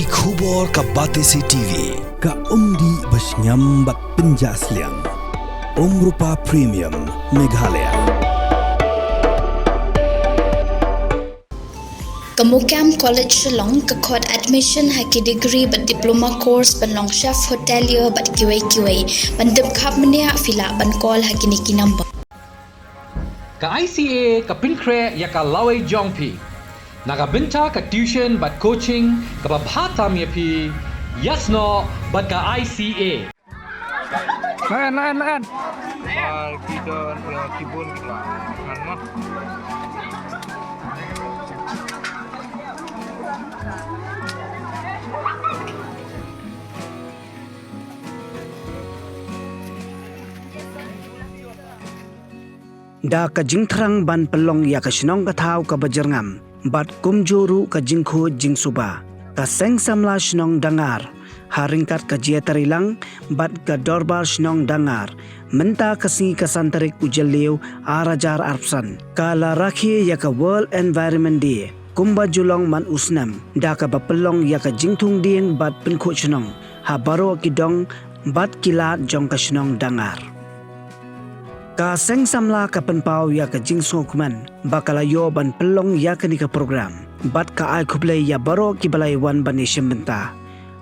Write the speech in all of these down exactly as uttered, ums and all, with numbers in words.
Ki khubor ka Batesi T V, ka umdih ba shngiam bad pynjah sliang. Umrupa Premium, Meghalaya. Ka MOKAM College Shillong ka khot admission ha ki degree bad diploma course ban long chef hotelier bad kiwei kiwei, ban tip khap mynne phi lah ban call ha kine ki number. Ka I C A ka pynkhreh ïa ka lawei jong phi na ka bynta ka tuition bad coaching kaba bha tam ïa phi. Ïasnoh bad ka I C A. Lain, lain, lain. Ba ki don, eh, ki bun ki ba ngan noh. Da ka jingthrang ban pynlong ïa ka shnong ka thaw kaba jyrngam bad kumjuh ruh ka jingkhuid jingsuba, ka Seng Samla Shnong Dangar, ha ryngkat ka Jaiñtia Tarilang bad ka Dorbar Shnong Dangar, mynta ka sngi ka san tarik u Jylliew ar hajar arphew san, ka la rakhe ïa ka World Environment Day kumba ju long man u snem, da kaba pynlong ïa ka jingthung dieng bad pynkhuid shnong ha baroh ki dong bad ki lad jong ka shnong Dangar. Ka Seng Samla ka pynpaw ïa ka jingsngewkmen ba ka la ïoh ban pynlong ïa kane ka program bad ka ai khublei ïa baroh kiba la ïa wan ban ïashim bynta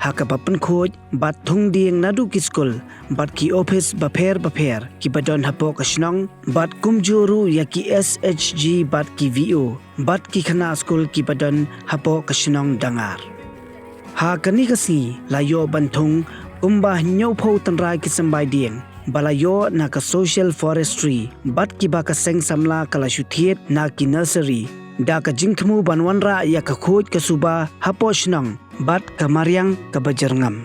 ha kaba pynkhuid bad thung dieng naduh ki skul bad ki ophis bapher bapher kiba don hapoh ka shnong, bad kumjuh ruh ïa ki S H G bad ki V O bad ki khynnah skul kiba don hapoh ka shnong Dangar. Ha kane ka sngi la ïoh ban thung kumba hynñiewphew tynrai ki symbai dieng ba la ïoh na ka Social Forestry bad kiba ka Seng Samla ka la shu thied na ki nursery, da ka jingthmu ban wanrah ïa ka khuid ka suba hapoh shnong bad ka mariang kaba jyrngam.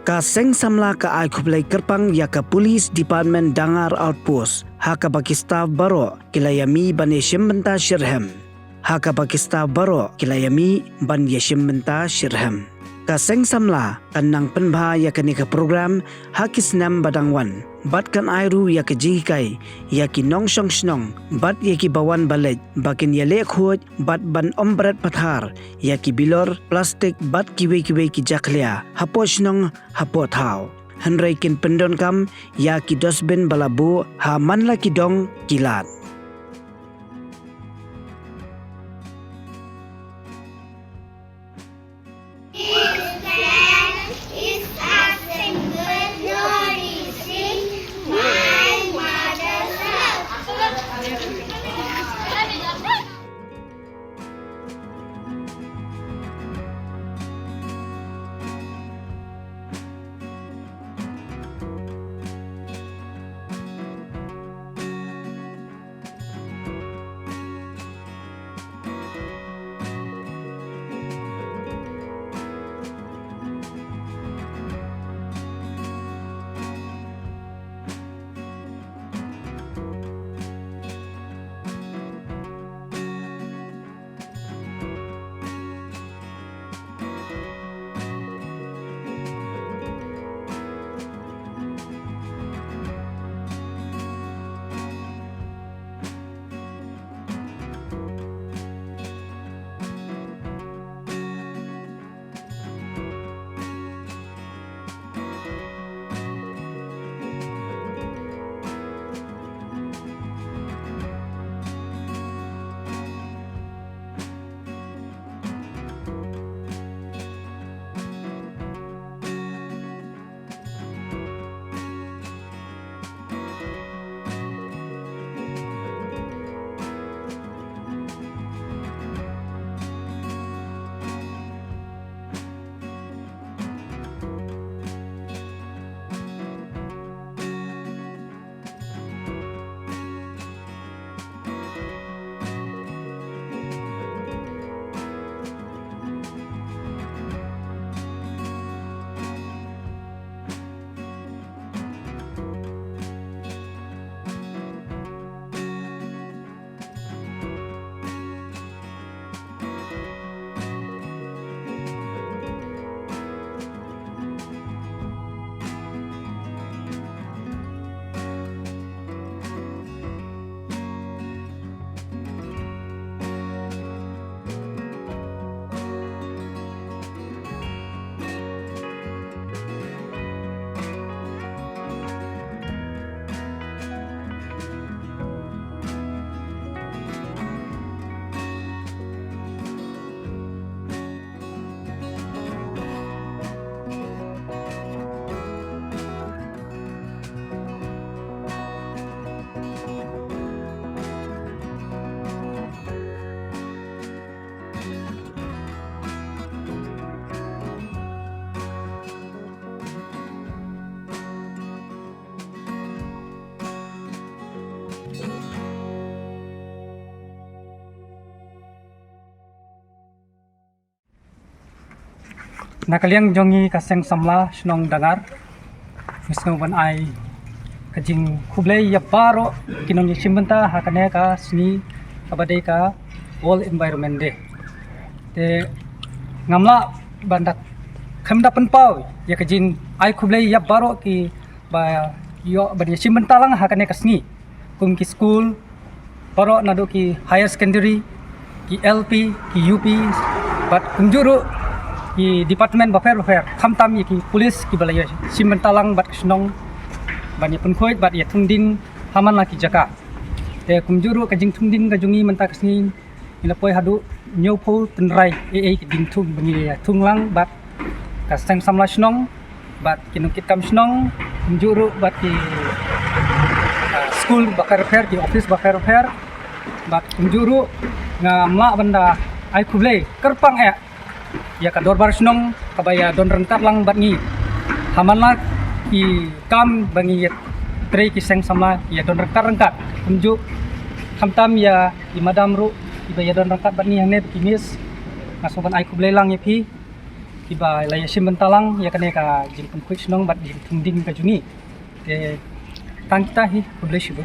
Ka Seng Samla ka ai khublei kyrpang ïa ka Police Department Dangar Outpost ha kaba ki staff baroh ki la ïamih ban ïashim bynta shitrhem. Ha kaba ki staff baroh ki la ïamih ban ïashim bynta shitrhem. Ka Seng Samla kan nang pynbha ïa kane ka program ha ki snem ba dang wan bad kan ai ruh ïa ka jinghikai ïa ki nongshong shnong bad ïa kiba wan ba leit ba kin ïaleh khuid bad ban ym bret pathar ïa ki bilor, plastik bad kiwei kiwei ki jakhlia hapoh shnong hapoh thaw. Hynrei kin pyndonkam ïa ki dustbin ba la buh ha man la ki dong ki lad. Na ka liang jong ngi ka Seng Samla Shnong Dangar, ngi sngew ban ai ka jingkhublei ïa baroh ki nongïashim bynta ha kane ka sngi kaba dei ka World Environment Day. Te ngam lah ban da khlem da pynpaw ïa ka jingai khublei ïa baroh kiba ïoh ban ïashim bynta lang ha kane ka sngi, kum ki skul baroh, naduh ki higher secondary, ki L P, ki U P, bad kumjuh ruh ki department bapher bapher, khamtam ïa ki police kiba la ïashim bynta lang bad ka shnong ban ïa pynkhuid bad ïa thung ding ha man la ki jaka. Te kumjuh ruh ka jingthung ding ka jong ngi mynta ka sngi, ngi la poi haduh hynñiewphew tynrai ei ei ki diengthung ba ngi ïa thung lang bad ka Seng Samla Shnong bad ki nongkitkam shnong, kumjuh ruh bad ki, ah, skul bapher bapher, ki office bapher bapher, bad kumjuh ruh ngam lah ban da ai khublei kyrpang eh ïa ka Dorbar Shnong kaba ïadon ryngkat lang bad ngi ha man la ki kam ba ngi ïatrei ki seng samla ïadon ryngkat ryngkat. Kumjuh khamtam ïa i madam ruh iba ïadon ryngkat bad ngi hangne, ki miss, nga sngew ban ai khublei lang ïa phi kiba la ïashim bynta lang ïa kane ka jingpynkhuid shnong bad jingthung ding ka jong ngi. Te tang kita hi, khublei shibun.